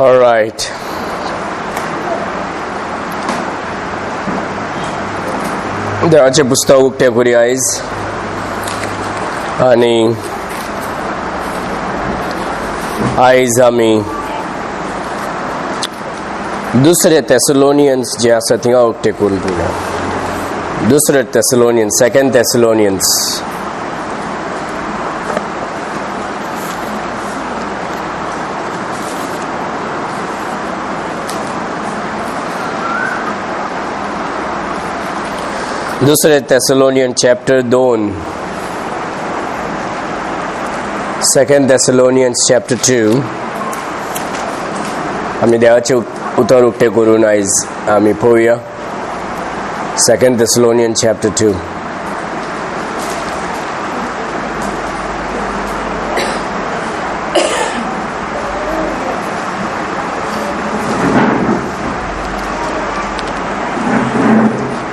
All right. देवाचें पुस्तक उक्तें करूया आयज आनी आयज आमी दुसरे थेसलोनियन्स जे आसा थिंगा उक्तें करून पळोवया. दुसरे थेसलोनियन्स, सेकंड थेसलोनियन्स. दुसरे थेसलोनियन चॅप्टर 2, सेकंड थेसलोनियन्स चॅप्टर 2. आमी देवाचें उतर उक्तें करून आयज आमी पळोवया. Second Thessalonian chapter 2.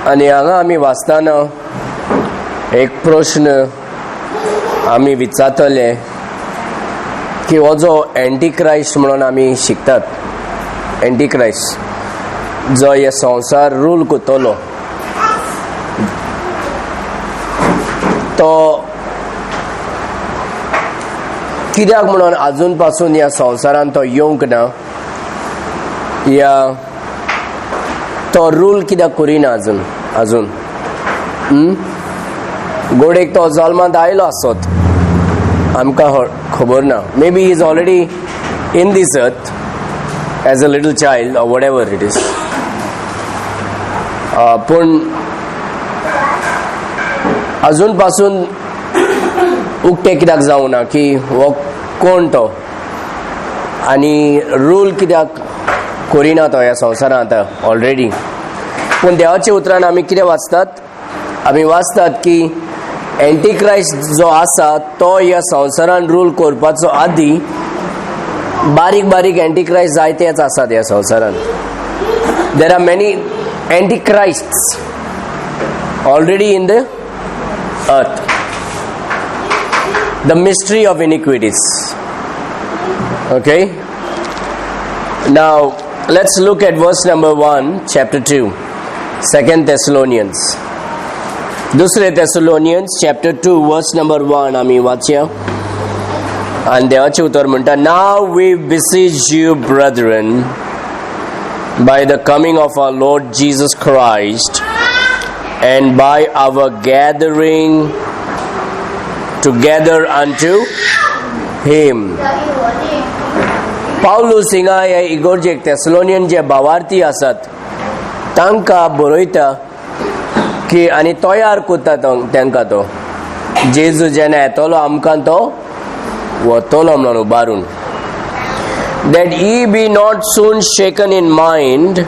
आनी हांगा आमी वाचतना एक प्रश्न आमी विचारतले की हो जो एंटीक्रायस्ट म्हणून आमी शिकतात, एंटीक्रायस्ट जो हे संवसार रूल करतलो, तो कित्याक म्हणून आजून पासून ह्या संवसारान तो येवंक ना, या तो रूल कित्याक करिना अजून अजून? गोडेक तो जल्मांत आयलो आसत, आमकां खबर ना. Maybe is already in this earth as a little child or whatever it is. पूण अजून पासून उक्तें कित्याक जावं ना की हो कोण तो आनी रूल कित्याक करिना तो ह्या संवसारांत आतां ऑलरेडी. पूण देवाच्या उतरान आमी कितें वाचतात? आमी वाचतात की एंटीक्रायस्ट जो आसा तो ह्या संवसारान रूल करपाचो आदी बारीक बारीक एंटीक्रायस्ट जायतेच आसात ह्या संवसारान. There are many antichrists already in the earth. The mystery of iniquities. Okay, now let's look at verse number 1, chapter 2, Second Thessalonians. दुसरे थेसलोनियन्स चॅप्टर 2 वर्स नंबर 1 आमी वाचया आनी देवाचें उतर म्हणटा, now we beseech you brethren by the coming of our Lord Jesus Christ and by our gathering together unto him. Paulus हिंगा हे इगोर्जेक Thessalonian जे भावार्थी आसात तांकां बरयता की आनी तयार करता तांकां, तो जेजू जेन्ना येतलो आमकां तो वतलो म्हणून उबारून. That ye be not soon shaken in mind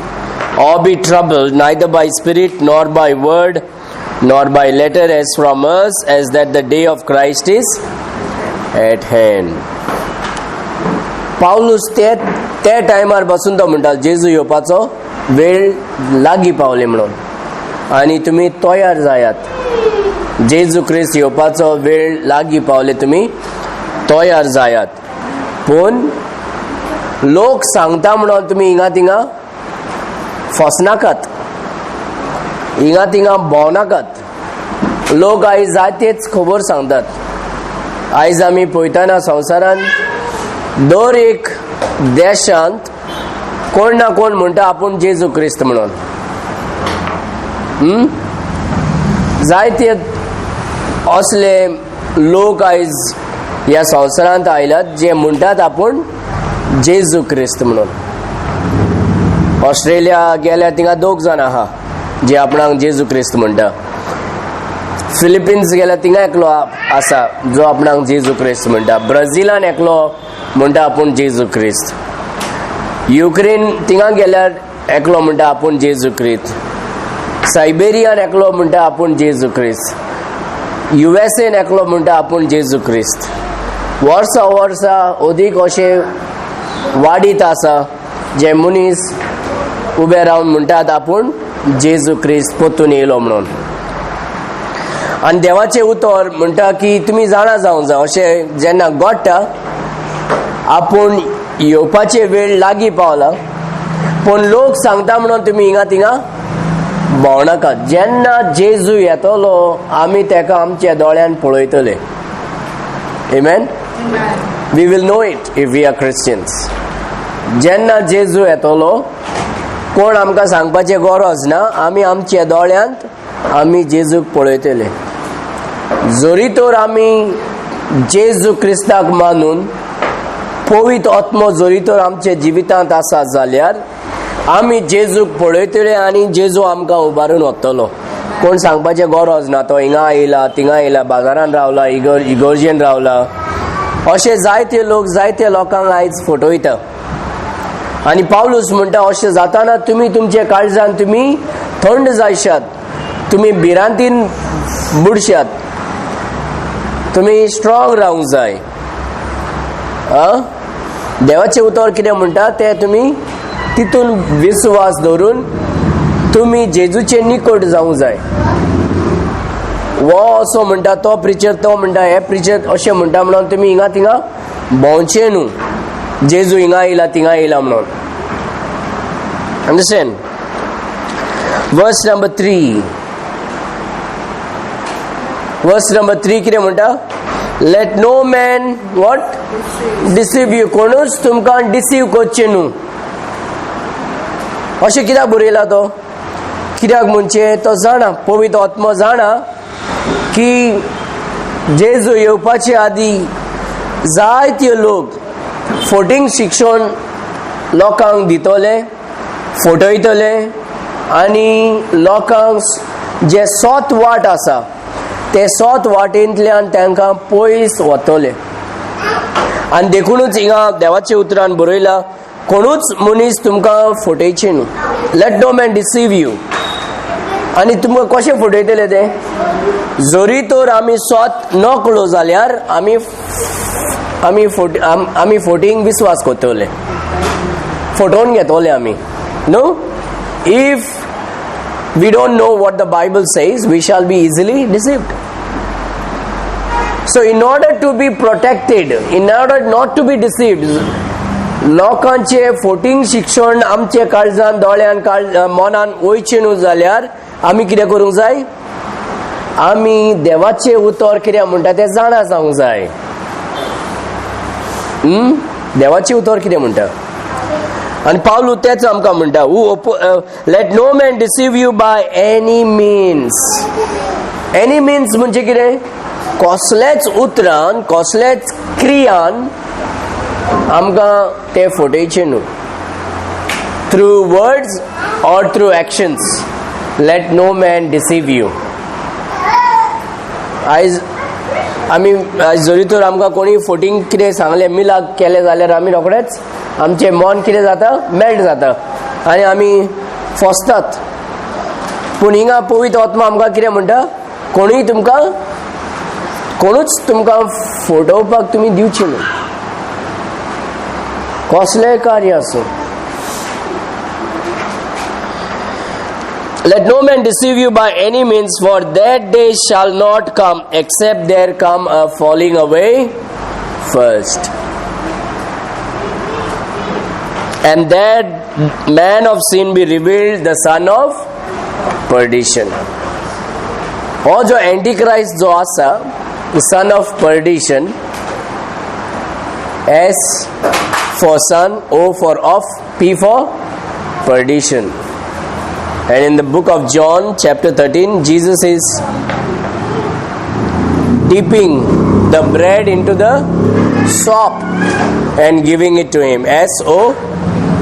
or be troubled, neither by spirit nor by word nor by letter as from us, as that the day of Christ is at hand. Paulus ते ते टायमार बसून तो म्हणटा जेजू येवपाचो वेळ लागीं पावले म्हणून आनी तुमी तयार जायात. जेजू क्रिस्त येवपाचो वेळ लागीं पावले, तुमी तयार जायात. पूण लोक सांगता म्हणून तुमी हिंगा थिंगा फसनाकात, हिंगा थिंगा भोंवनाकात. लोक आयज जायतेच खबर सांगतात. आयज आमी पळयतना संवसारान दर एक देशांत कोण ना कोण म्हणटा आपूण जेजू क्रिस्त म्हणून. जायते असले लोक आयज ह्या संवसारांत आयल्यात जे म्हणटात आपूण जेजू क्रिस्त म्हणून. ऑस्ट्रेलिया गेल्यार थिंगा दोग जाण आहा जे आपणाक जेजू क्रिस्त म्हणटा. फिलिपिन्स गेल्यार थिंगा एकलो आसा जो आपणाक जेजू क्रिस्त म्हणटा. ब्राझिलान एकलो म्हणटा आपूण जेजू क्रिस्त. युक्रेन थिंगा गेल्यार एकलो म्हणटा आपूण जेजू क्रिस्त. सायबेरियान एकलो म्हणटा आपूण जेजू क्रिस्त. युएसएन एकलो म्हणटा आपूण जेजू क्रिस्त. वर्सां वर्सां अदीक अशें वाडीत आसा जे मनीस उबे रावन म्हणटात आपूण जेजू क्रिस्त परतून येयलो म्हणून. आनी देवाचें उतर म्हणटा की तुमी जाणा जावंक जाय, अशें जेन्ना घडटा आपूण येवपाचे वेळ लागीं पावला, पूण लोक सांगता म्हणून तुमी हिंगा थिंगा भोंवनाका. जेन्ना जेजू येतलो आमी तेका आमच्या दोळ्यान पळयतले. Amen? We will know it if we are Christians. जेन्ना जेजू येतलो, कोण आमकां सांगपाचें गरज ना, आमी आमच्या दोळ्यांत आमी जेजूक पळयतले. जरी तर आमी जेजू क्रिस्ताक मानून पवित्र आत्मो जरी तर आमच्या जिवितांत आसा जाल्यार आमी जेजूक पळयतले आनी जेजू आमकां उबारून वतलो. कोण सांगपाचें गरज ना, तो हिंगा येयला, थिंगा येयला, बाजारान रावला, इगर्जेन रावला. अशे जायते लोक जायते लोकांक आयज फटयता. आनी पावलूस म्हणटा, अशें जाताना तुमी तुमच्या काळजान तुमी थंड जायशात, तुमी भिरांतीन बुडशात, तुमी स्ट्रॉंग रावंक जाय. आं, देवाचें उतर कितें म्हणटा तें तुमी तितून विस्वास दवरून तुमी जेजूचे निकट जावंक जाय. हो असो म्हणटा, तो प्रिचर तो म्हणटा, हे प्रिचर अशें म्हणटा म्हणून तुमी हिंगा थिंगा भोंवचे न्हू, जेजू हिंगा येयला, थिंगा येयला म्हणून. Understand? Verse number 3. Verse number 3 कितें म्हणटा? Let no man what? Deceive you. कोणूच तुमकां डिसीव करचें न्हू. अशें कित्याक बरयला तो? कित्याक म्हणचे तो जाणा, पवित्र आत्मो जाणा की जेजू येवपाचे आदी जायते लोक फोटींग शिक्षण लोकांक दितले, फटयतले आनी लोकांक जे सोत वाट आसा ते सोत वाटेंतल्यान तांकां पयस वतले. आनी देखुनूच हिंगा देवाच्या उतरान बरयला, कोणूच मनीस तुमकां फटयचे न्हू. Let no man deceive you. आनी तुमकां कशें फटयतले ते? जरी तर आमी सोत नकळो जाल्यार आमी फोटींग विस्वास करतले, फटोवन घेतले आमी न्हू. If we don't know what the Bible says, we shall be easily deceived. So in order to be protected, in order not to be deceived, लोकांचे फोटींग शिक्षण आमचे काळजान, दोळ्यान, काळ मनान वयचें न्हू जाल्यार आमी कितें करूंक जाय? आमी देवाचें उतर कितें म्हणटा तें जाणा जावंक जाय. देवाचें उतर कितें म्हणटा? आनी पावलू तेच आमकां म्हणटा, who let no man deceive you by any means. Any means म्हणजे कितें? कसलेच उतरान, कसलेच क्रियान आमकां ते फटयचे न्हू. Through words or through actions, let no man deceive you. आयज आमी, आयज जरी तर आमकां कोणी फोटींग कितें सांगलें, मिलाग केलें जाल्यार आमी रोखडेच आमचें मन कितें जाता? मेल्ट जाता आनी आमी फसतात. पूण हिंगा पवित्र आत्मा आमकां कितें म्हणटा? कोणूय तुमकां, कोणूच तुमकां फटोवपाक तुमी दिवची न्हू, कसलेंय कार्य आसूं. Let no man deceive you by any means, for that day shall not come except there come a falling away first, and that man of sin be revealed, the son of perdition. हो जो Antichrist जो आसा, son of perdition, S for son, O for of, P for perdition. And in the book of John, chapter 13, Jesus is dipping the bread into the sop and giving it to him. S O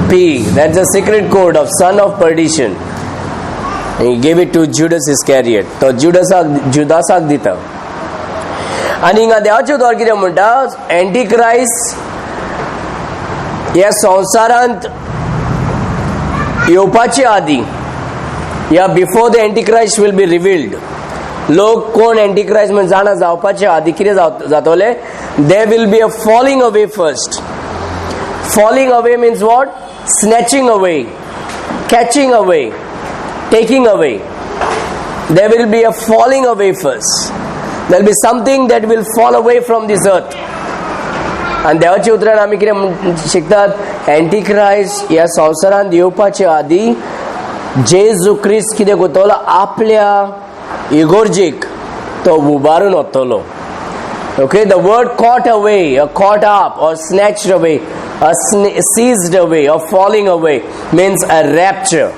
P. That's the secret code of son of perdition. And he gave it to Judas Iscariot. तो जुदासाक दिता. आनी हिंगा देवाचें उतर कितें म्हणटा? एंटीक्रायस्ट ह्या संवसारांत येवपाचे आदी या before the Antichrist will be revealed, लोक कोण एंटीक्रायस्ट म्हण जाणा जावपाचे आदी कितें जातले? There will be a falling away first. Falling away means what? Snatching away, catching away, taking away. There will be a falling away first. There will be something that will fall away from this earth. आनी देवाच्या उतरान आमी कितें शिकतात? अँटीक्रायस्ट ह्या संवसारांत येवपाचे आदी जेजू क्रिस्त कितें करतलो? आपल्या इगोर्जेक तो उबारून वतलो. Okay, the word "caught away" or "caught up" or "snatched away" or "seized away" or "falling away" means a rapture.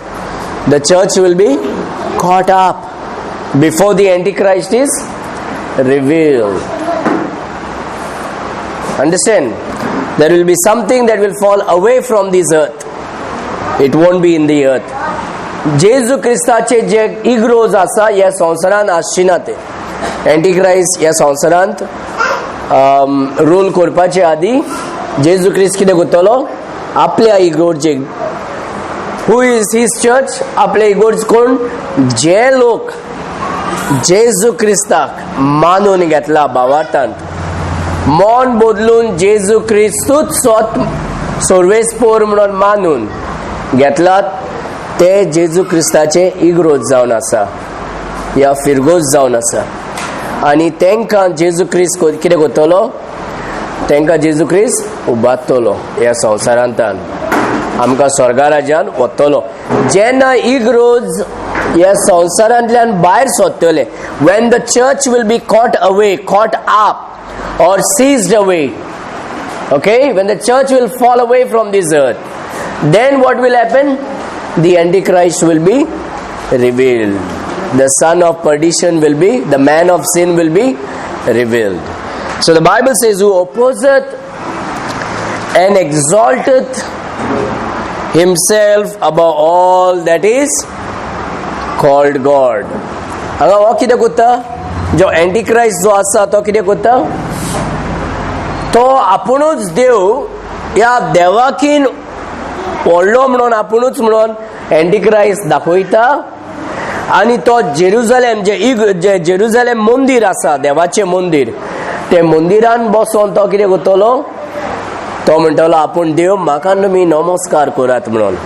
The church will be caught up before the Antichrist is revealed. Understand? There will be something that will fall away from this earth. It won't be in the earth. जेजू क्रिस्ताचे जे इग्रोज आसा, ह्या संवसारांत आसची ना. ते अँटीक्रायस्ट ह्या संवसारांत rule करपाचे आदी जेजू क्रिस्त कितें करतलो? आपल्या इगोर्जेक, who is his church, आपले इगोर्ज कोण? जे लोक जेजू क्रिस्ताक मानून घेतला, भावार्थांत मन बदलून जेजू क्रिस्तूच स्वत सर्वेस्पोर म्हणून मानून घेतलात, ते जेजू क्रिस्ताचे इग्रोज जावन आसा या फिरगोज जावन आसा. आनी तांकां जेजू क्रिस्त कितें करतलो? तांकां जेजू क्रिस्त उबारतलो ह्या संवसारांतान, आमकां स्वर्गा राज्यान वतलो. जेन्ना इग्रोज ह्या संवसारांतल्यान भायर सोदतले, when the church will be caught away, caught up or seized away, okay, when the church will fall away from this earth, then what will happen? The Antichrist will be revealed. The son of perdition will be, the man of sin will be revealed. So the Bible says, "Who opposeth and exalteth himself above all that is called God." हांगा हो कितें करता? जो अँटीक्रायस्ट जो आसा, तो कितें करता? तो आपुणूच देव या देवाकीन व्हडलो म्हणून, आपुणूच म्हणून अँटीक्रायस्ट दाखयता. आनी तो जेरुजलेम जे इग जे जेरुजलेम मंदीर आसा, देवाचें मंदीर, ते मंदिरान बसोन तो कितें करतलो? तो म्हणटलो, आपूण देव, म्हाका तुमी नमस्कार करात म्हणून.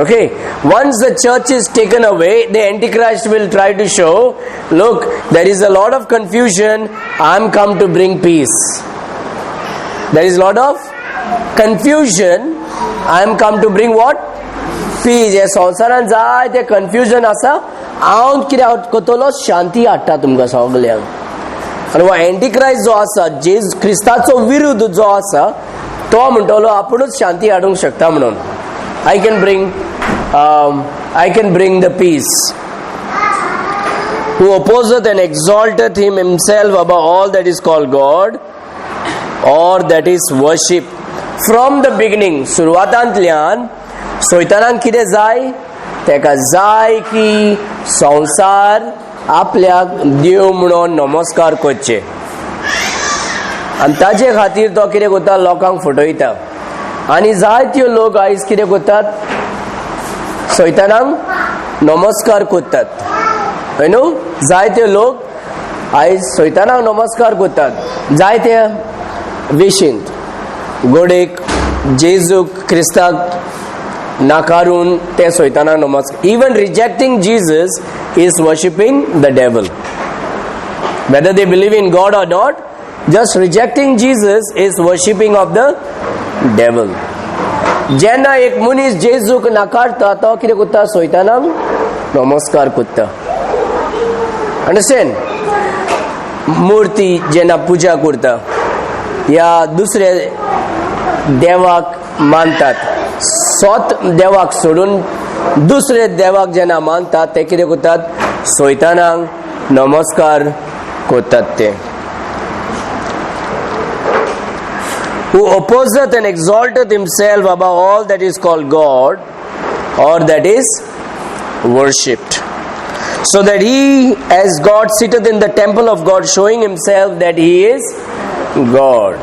Okay, once the church is taken away, the Antichrist will try to show, "Look, there is a lot of confusion. I'm come to bring peace. There is a lot of confusion. I am come to bring what? Peace." हे संवसारान जाय ते confusion आसा, हांव कितें करतलो? शांती हाडटा तुमकां सगल्यांक. आनी हो अँटीक्रायस्ट जो आसा, जेजू क्रिस्ताचो विरुद्ध जो आसा, तो म्हणटलो आपुणूच शांती हाडूंक शकता म्हणून. I can bring the peace. "Who opposeth and exalteth himself above all that is called God or that is worshipped." From the beginning, सुरवातांतल्यान सैतानाक कितें जाय? तेका जाय की संवसार आपल्याक देव म्हणून नमस्कार करचे. आनी ताजे खातीर तो कितें करता? लोकांक फटयता. आनी जायत्यो लोक आयज कितें करतात? सैतानाक नमस्कार करतात, हय न्हू? जायते लोक आयज सैतानाक नमस्कार करतात जायते विशींत. गोडेक जेजू क्रिस्ताक नाकारून ते सैतानाक नमस्कार. Even rejecting Jesus is worshipping the devil. Whether they believe in God or not, just rejecting Jesus is worshipping of the devil. जेन्ना एक मनीस जेजूक नाकारता, तो कितें करता? सैतानाक नमस्कार करता. अंडरस्टँड? मूर्ती जेन्ना पुजा करता या दुसरे देवाक मानतात, स्वत देवाक सोडून दुसरे देवाक जेन्ना मानतात, ते कितें करतात? सैतानाक नमस्कार करतात ते. "Who opposeth and exalteth himself above all that is called God or that is worshipped, so that he as God sitteth in the temple of God, showing himself that he is God."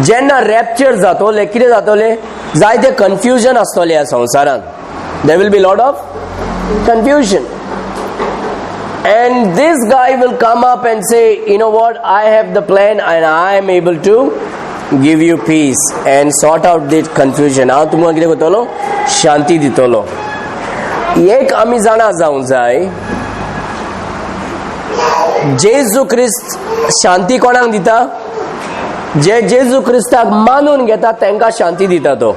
जेन्ना rupture जातोले, कितें जातोले? जायते confusion आसतलें ह्या संवसारांत. There will be lot of confusion. And this guy will come up and say, "You know what? I have the plan and I am able to give you peace and sort out this confusion. हांव तुमकां कितें करतलो? शांती दितलो." एक आमी जाणा जावंक जाय, जेजू क्रिस्त शांती कोणाक दिता? जे जेजू क्रिस्ताक मानून घेतात तांकां शांती दिता तो.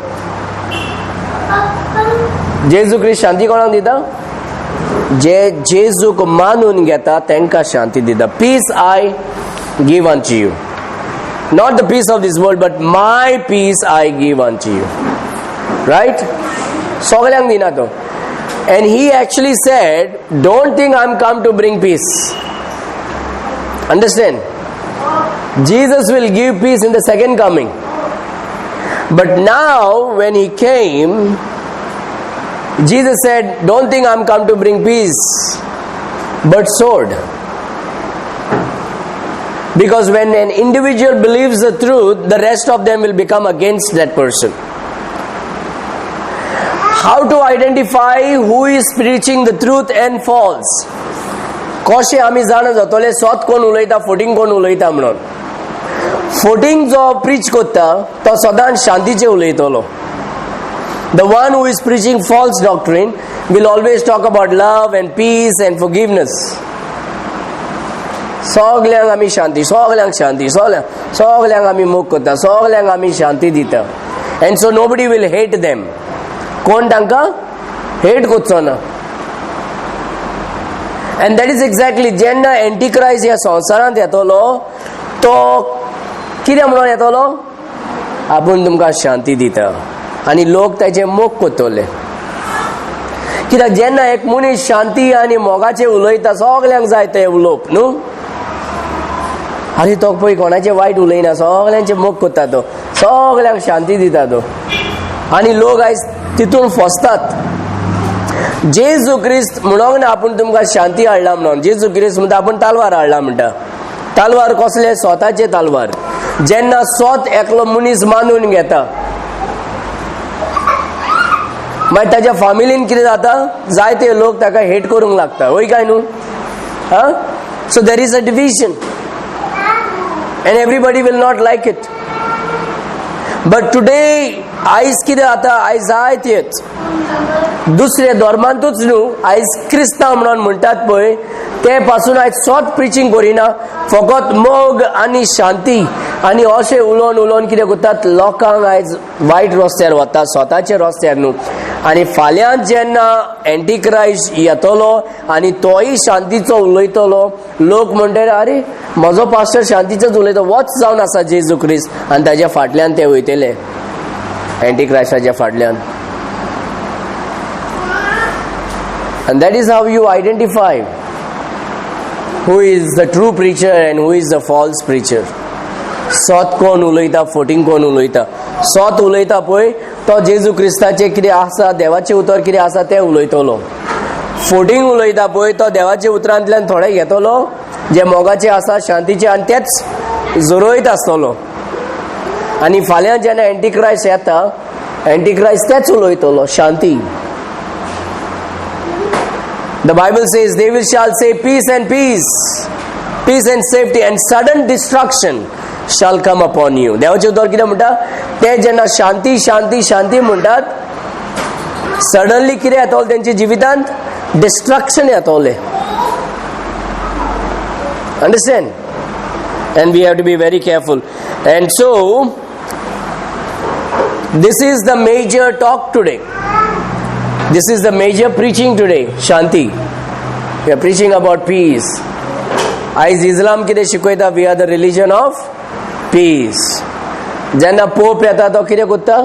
जेजू क्रिस्त शांती कोणाक दिता? जे जेजूक मानून घेता तांकां शांती दिता. Peace I give unto you, not the peace of this world, but my peace I give unto you, right? सगळ्यांक दिना तो. And he actually said, don't think I am come to bring peace. Understand? Jesus will give peace in the second coming. But now, when he came, Jesus said, don't think I'm come to bring peace, but sword. Because when an individual believes the truth, the rest of them will become against that person. How to identify who is preaching the truth and false? कशें आमी जाणा जातले सत कोण उलयता, फटींग कोण उलयता म्हणून? फटींग जो प्रीच करता तो सदांच शांतीचे उलयतलो. The one who is preaching false doctrine will always talk about love and peace and forgiveness. सगल्यांक आमी शांती, सगल्यांक शांती, सगल्यांक, सगल्यांक आमी मोग करता, सगल्यांक आमी शांती दिता. And so nobody will hate them. कोण तांकां हेट करचो ना. And that is exactly जेन्ना एंटीक्रायस्ट ह्या संवसारांत येतलो, तो कितें म्हणून येतलो? आपूण तुमकां शांती दिता. आनी लोक ताचे मोग करतले, कित्याक जेन्ना एक मनीस शांती आनी मोगाचे उलयता, सगल्यांक जाय ते उलोवप न्हू. आरे, तो पळय, कोणाचे वायट उलयना, सगल्यांचे मोग करता तो, सगल्यांक शांती दिता तो. आनी लोक आयज तितून फसतात. जेजू क्रिस्त म्हणोंक ना आपूण तुमकां शांती हाडला म्हणून. जेजू क्रिस्त म्हणटा, आपूण तालवार हाडला म्हणटा. तालवार कसले? स्वताचे तालवार. जेन्ना स्वत एकलो मनीस मानून घेता, मागीर ताच्या फामिलीन कितें जाता? जायते लोक ताका हेट करूंक लागता. वय काय न्हू? हा, so there is a division and everybody will not like it. But today आयज कितें जाता? आयज जायतेच दुसऱ्या धर्मांतूच न्हू, आयज क्रिस्तांव म्हणून म्हणटात पळय, ते पासून आयज स्वत प्रिचींग करिना. फकत मोग आनी शांती आनी अशें उलोवन उलोवन कितें करतात? लोकांक आयज वायट रस्त्यार वता, स्वताच्या रस्त्यार न्हू. आनी फाल्यां जेन्ना एंटीक्रायस्ट येतलो आनी तोय शांतीचो उलयतलो, लोक म्हणटले, आरे, म्हजो पास्टर शांतीचोच उलयता, वच जावन आसा जेजू क्रिस्त. आनी ताज्या फाटल्यान ते वयतले, एंटीक्रायस्टाच्या फाटल्यान. And that is how you identify who is the true preacher and who is the false preacher. सत कोण उलयता, फटींग कोण उलयता. सत उलयता पळय, तो जेजू क्रिस्ताचें कितें आसा, देवाचें उतर कितें आसा तें उलयतलो. फटींग उलयता पळय, तो देवाच्या उतरांतल्यान थोडे घेतलो जे मोगाचे आसा, शांतीचे, आनी तेच झरयत आसतलो. आनी फाल्यां जेन्ना एंटीक्रायस्ट येता, एंटीक्रायस्ट तेच उलयतलो, शांती. The Bible says they will shall say peace and peace, peace and safety, and sudden destruction shall come upon you. देवाचें उतर कितें म्हणटा? ते जेन्ना शांती, शांती, शांती म्हणटात, सडनली कितें येतलें तेंच्या जिवितांत? डिस्ट्रक्शन येतलें. Understand? And we have to be very careful. And so this is the major talk today. This is the major preaching today. Shanti. We are preaching about peace. आयज इस्लाम कितें शिकयता? We are the religion of peace. जेन्ना pope येता, तो कितें करता?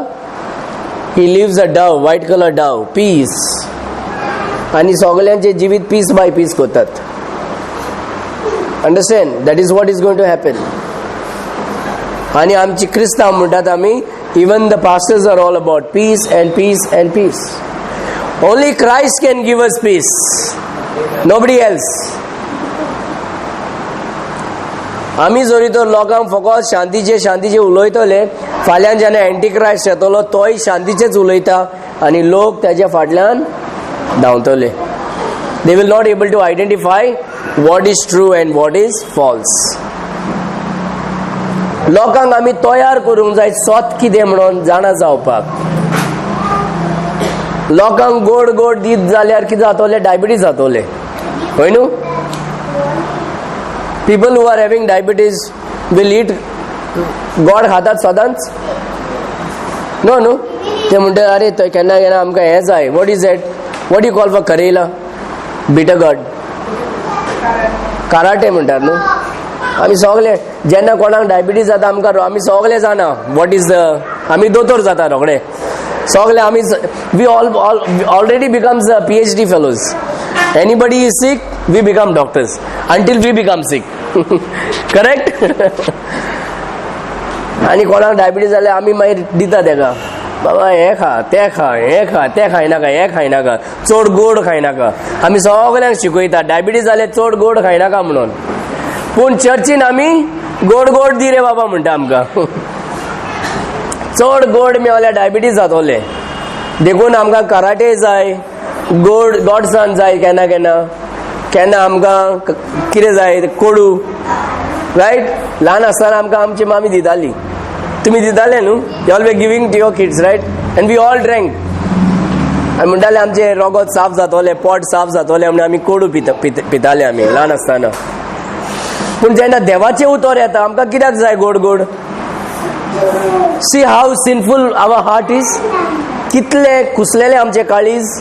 He leaves a dove, white color dove, peace. आनी सगल्यांचे जिवीत पीस बाय पीस करतात. Understand? That is what is going to happen. आनी आमची क्रिस्तांव म्हणटात आमी, even the pastors are all about peace and peace and peace. Only Christ can give us peace, nobody else. आमी जरी तर लोकांक फकत शांतीचे शांतीचे उलयतले, फाल्यां जेन्ना एंटीक्रायस्ट येतलो, तोय शांतीचेच उलयता आनी लोक ताच्या फाटल्यान धांवतले. They will not able to identify what is true and what is false. लोकांक आमी तयार करूंक जाय सत कितें म्हणून जाणा जावपाक. लोकांक गोड गोड दीत जाल्यार कितें जातलें? डायबिटीज जातले, हय न्हू? People who are having diabetes will eat गोड खातात सदांच? नो न्हू. ते म्हणटा, अरे थंय केन्ना केन्ना आमकां हें जाय. What is that? What you call for karela? Bitter gourd, karate म्हणटात न्हू आमी सगळे. जेन्ना कोणाक डायबिटीज जाता आमकां, आमी सगळे जाणा what is the, आमी दोतोर जाता रोखडे सगळे आमी. We all already becomes PhD fellows. Anybody is sick, we become doctors until we become sick, correct? आनी कोणाक डायबिटीज जाल्यार आमी मागीर दिता तेका, बाबा हें खा, तें खा, हें खा, तें खायनाका, हें खायनाका, चड गोड खायनाका. आमी सगळ्यांक शिकयता, डायबिटीज जाल्यार चड गोड खायनाका म्हणून. पूण चर्चीन आमी गोड गोड दी रे बाबा म्हणटा आमकां. चड गोड मेवल्यार डायबिटीज जातोले, देखून आमकां कराटे जाय, गोड गोडसान जाय. केन्ना केन्ना केन्ना आमकां कितें जाय? कोडू, रायट? ल्हान आसतना आमकां आमची मामी दिताली. तुमी दिताले न्हू? You all were giving to your kids, right? And we all drank. आनी म्हणटाले आमचें रोगोत साफ जातोलें, पोट साफ जातोलें म्हणून आमी कोडू पिता पिताले आमी ल्हान आसतना. पूण जेन्ना देवाचें उतर येता, आमकां कित्याक जाय गोड गोड? See how sinful our heart is. कितले कुसलेले आमचे काळीज.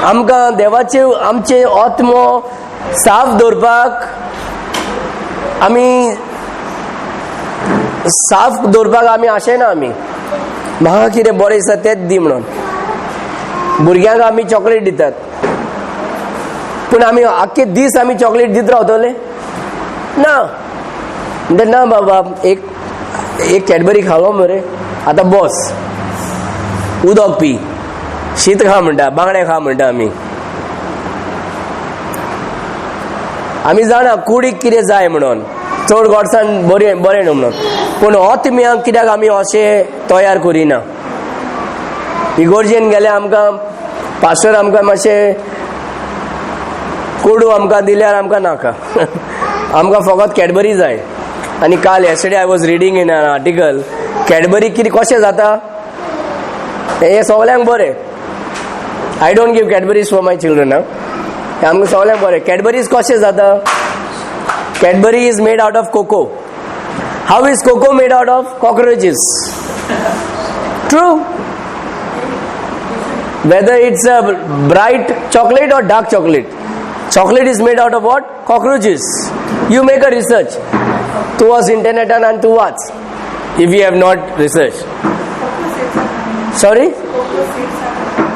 आमकां देवाचे, आमचे आत्मो साफ दवरपाक, आमी साफ दवरपाक आमी आशेना. आमी म्हाका कितें बरें दिसता तेंच दी म्हणून. भुरग्यांक आमी चॉकलेट दितात, पूण आमी आख्खे दीस आमी चॉकलेट दीत रावतले? ना. म्हणटा, ना बाबा, एक एक कॅडबरी खालो मरे, आतां बस, उदक पी, शीत खा म्हणटा, बांगडे खा म्हणटा आमी. आमी जाणा कुडीक कितें जाय म्हणून, चड गोडसाण बरें बरें न्हू म्हणून. पूण आत्म्याक कित्याक आमी अशें तयार करिना? इगोर्जेन गेले, आमकां पास्टर आमकां मातशें कोडू आमकां दिल्यार आमकां नाका, आमकां फकत कॅडबरी जाय. आनी काल, yesterday, I was reading in an article, Cadbury कितें कशें जाता हें सगल्यांक बरें. I don't give Cadbury's for my children. हें आमकां सगल्यांक बरें. कॅडबरीज कशें जाता? Cadbury is made out of cocoa. How is cocoa made out of? Cockroaches. True. Whether it's a bright chocolate or dark chocolate, chocolate is made out of what? Cockroaches. You make a research. तूं वच इंटरनेटान आनी तूं वाच, if you have not research. Sorry?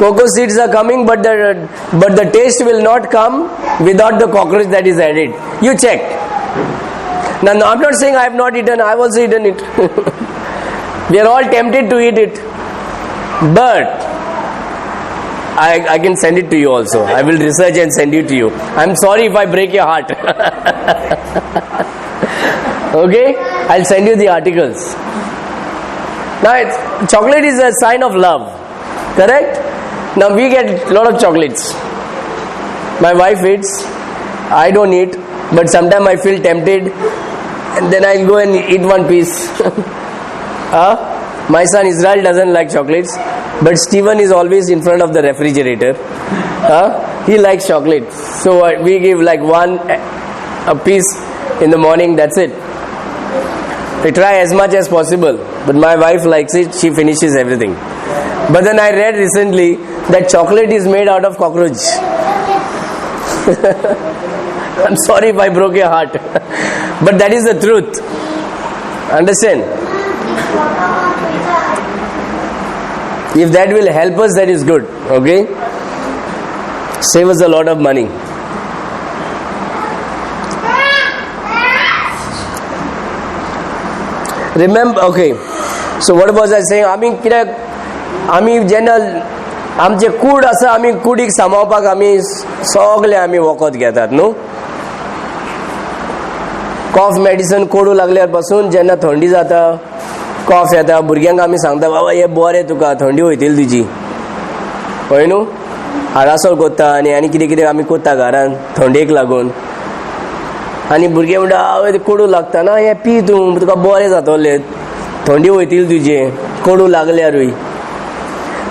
Cocoa seeds are coming, but the taste will not come without the cockroach that is added. You check. Now, no, I'm not saying I have not eaten. I have also eaten it. We are all tempted to eat it, but I can send it to you also. I will research and send it to you. I'm sorry if I break your heart. Okay, I'll send you the articles. Now, chocolate is a sign of love, correct? Now we get a lot of chocolates. My wife eats, I don't eat, but sometimes I feel tempted and then I'll go and eat one piece. Huh? My son Israel doesn't like chocolates, but Stephen is always in front of the refrigerator. Huh? He likes chocolate. So we give like one a piece in the morning, that's it. We try as much as possible, but my wife likes it, she finishes everything. But then I read recently that chocolate is made out of cockroach. I'm sorry if I broke your heart, but that is the truth. Understand? If that will help us, that is good. Okay? Save us a lot of money. Remember, okay. So what was I saying? आमी कित्याक आमी जेन्ना आमचे कूड आसा, आमी कुडीक सांबाळपाक आमी सगळे आमी वखद घेतात न्हू. कॉफ मेडिसन, कोडू लागल्यार पासून, जेन्ना थंडी जाता, कॉफ येता, भुरग्यांक आमी सांगता, बाबा हे बरें तुका, थंडी वयतली तुजी, हय न्हू? आडासोल कोत्ता आनी आनी कितें कितें आमी कोत्ता घरान थंडेक लागून. आनी भुरगे म्हणटा, आवय कोडू लागता ना, हें पी तूं, तुका बरें जातलें, थंडी वयतली तुजें कोडू लागल्यारूय.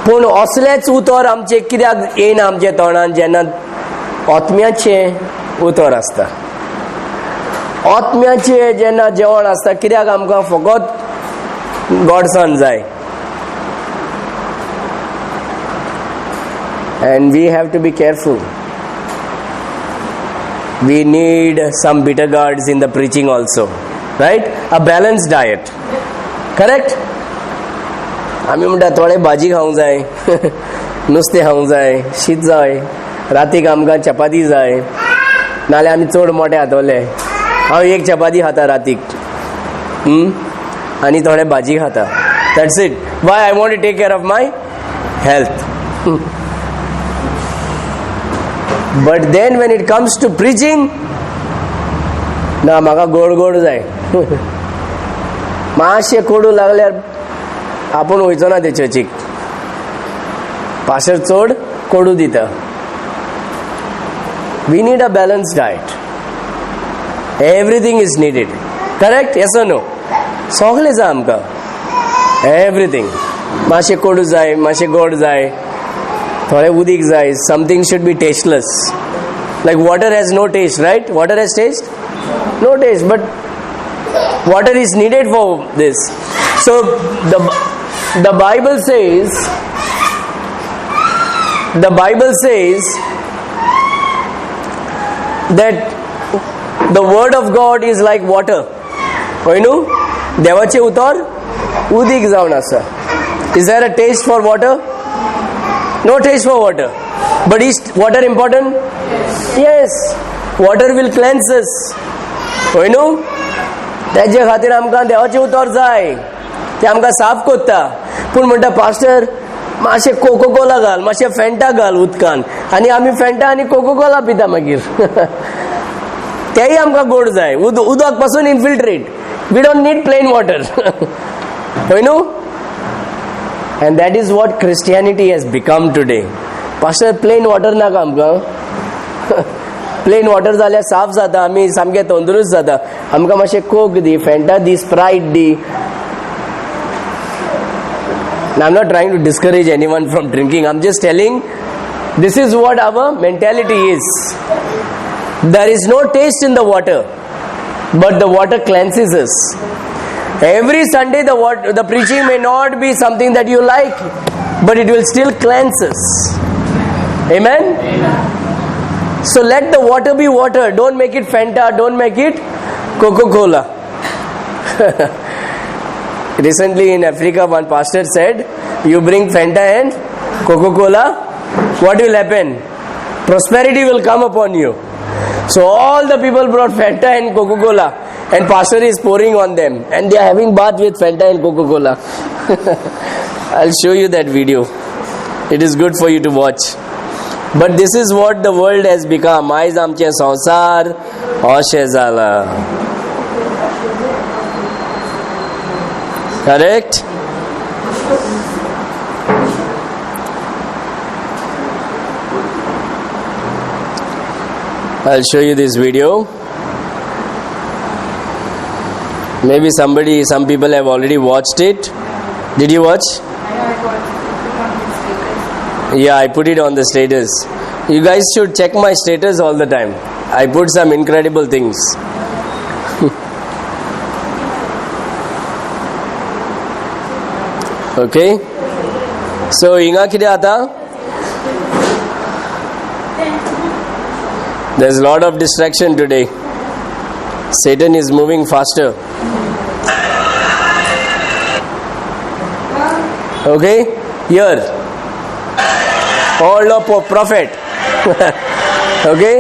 पूण असलेंच उतर आमचें कित्याक येयना आमच्या तोंडान जेन्ना आत्म्याचें उतर आसता? आत्म्याचें जेन्ना जेवण आसता, कित्याक आमकां फकत गोडसाण जाय? And we have to be careful. We need some bitter gourds in the preaching also, right? A balanced diet, correct? आमी म्हणटा थोडे भाजी खावंक जाय, नुस्तें खावंक जाय, शीत जाय, रातीक आमकां चपाती जाय, नाल्यार आमी चड मोटे खातले. हांव एक चपाती खाता रातीक आनी थोडे भाजी खाता. That's it. Why? I want to take care of my health. But then when it comes to preaching, ना, म्हाका गोड गोड जाय. मातशें कोडू लागल्यार आपूण वयचो ना ते चर्चीक. पास्टर चड कोडू दिता. We need a balanced diet. Everything is needed, correct? Yes or no? सगळें जाय आमकां, एवरीथींग. मातशें कोडू जाय, मातशें गोड जाय, थोडें उदीक जाय. Something should be tasteless. Like water has no taste, right? Water has taste? No taste, but water is needed for this. So the Bible says, the Bible says that the word of God is like water. हय न्हू? देवाचें उतर उदीक जावन आसा. Is there a taste for water? No taste for water. But is water important? Yes. Water will cleanse us. हय न्हू? तेजे खातीर आमकां देवाचें उतर जाय. तें आमकां साफ कोत्ता. पूण म्हणटा, पास्टर, मातशें कोको कोला घाल, मातशें फेंटा घाल उदकान. आनी आमी फेंटा आनी कोको कोला पिता मागीर. तेय आमकां गोड जाय. उदक पासून infiltrate. We don't need plain water. हय न्हू? And that is what Christianity has become today. Pastor, plain water नाका आमकां. प्लेन वॉटर जाल्यार साफ जाता, आमी सामके तंदुरुस्त जाता. आमकां मातशें कोक दी, फेंटा दी, स्प्रायट दी. I am not trying to discourage anyone from drinking. I am just telling this is what our mentality is. There is no taste in the water, but the water cleanses us. Every Sunday, the preaching may not be something that you like, but it will still cleanse us. Amen? So let the water be water. Don't make it Fanta, don't make it Coca Cola. Recently in Africa, one pastor said, "You bring Fanta and Coca Cola, what will happen? Prosperity will come upon you." So all the people brought Fanta and Coca Cola, and pastor is pouring on them, and they are having bath with Fanta and Coca Cola. I'll show you that video. It is good for you to watch. But this is what the world has become. आयज आमचे संवसार अशें जाला. Correct? I'll show you this video. Maybe somebody, some people have already watched it. Did you watch? I got put on his status. Yeah, I put it on the status. You guys should check my status all the time. I put some incredible things. Okay? So, हिंगा कितें जाता? There's a lot of distraction today. Satan is moving faster. Okay? Here. All of prophet. Okay?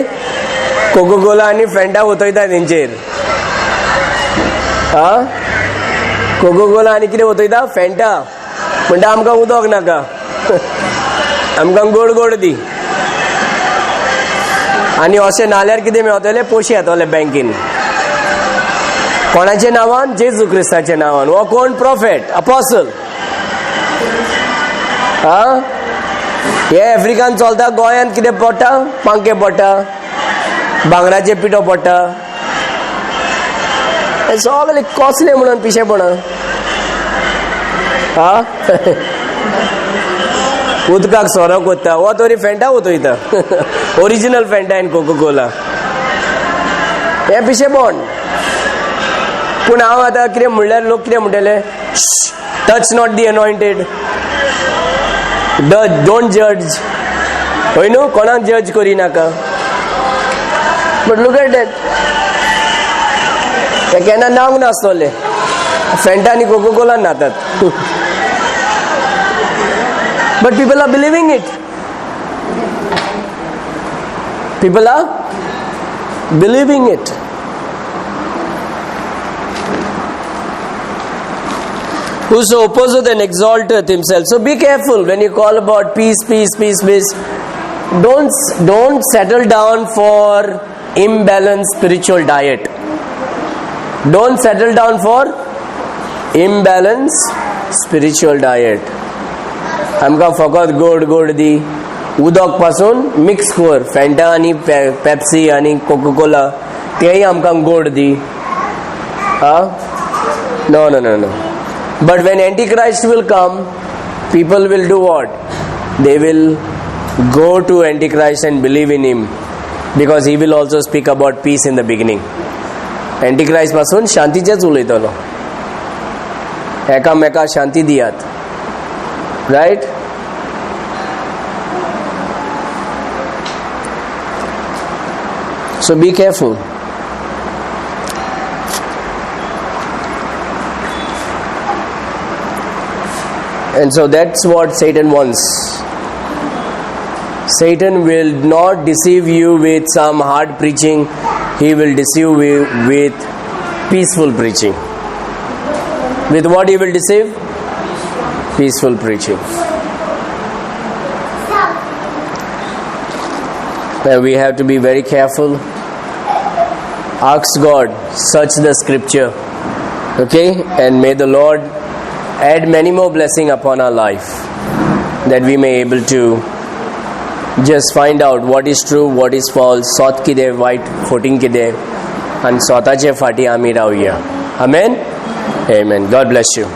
Coca Cola आनी फेंटा वतयता तेंचेर. हा, cocoa कोला आनी कितें वतयता? फेंटा. म्हणटा, आमकां उदक नाका, आमकां गोड गोड दी. आनी अशें नाल्यार कितें मेवतले? पयशे येतले बँकेन. कोणाच्या नांवान? जेजू क्रिस्ताच्या नांवान. हो कोण? Prophet, apostle. हा, हे आफ्रिकान चलता. गोंयांत कितें पडटा? पांखे पडटा, भांगराचे पिठो पडटा. हे सगळे कसले म्हणून पिशेपणां. हा, उदकाक सोरो कोत्ता. हो तरी फेंटा वतयता, original Fanta and Coca Cola. हे पिशेपण. पूण हांव आतां कितें म्हणल्यार लोक कितें म्हणटले, touch not the anointed, don't जज. हय न्हू, कोणाक जज करिनाका. बट लूक एट that, ते केन्ना न्हावंक नासतले, फेंटा आनी कोको कोलान न्हातात. But people are believing it. People are believing it. Whoso opposeth and exalteth himself. So be careful when you call about peace, peace, peace, peace. Don't settle down for imbalanced spiritual diet. Don't settle down for imbalanced spiritual diet. आमकां फकत गोड गोड दी, उदक पासून mix कर, फेंटा आनी Pepsi आनी Coca Cola तेय आमकां गोड दी. आ, no, no, no, no. But when Antichrist will come, people will do what? They will go to Antichrist and believe in him, because he will also speak about peace in the beginning. Antichrist पासून शांतीचेच उलयतलो, एकामेका शांती दियात. Right? So be careful. And so that's what Satan wants. Satan will not deceive you with some hard preaching. He will deceive you with peaceful preaching. With what he will deceive? Peaceful preaching. Now we have to be very careful. Ask God, search the scripture. Okay? And may the Lord add many more blessing upon our life, that we may able to just find out what is true, what is false, सोत कितें वायट, फोटींग कितें, आनी स्वताचे फाटी आमी रावया. Amen. Amen. God bless you.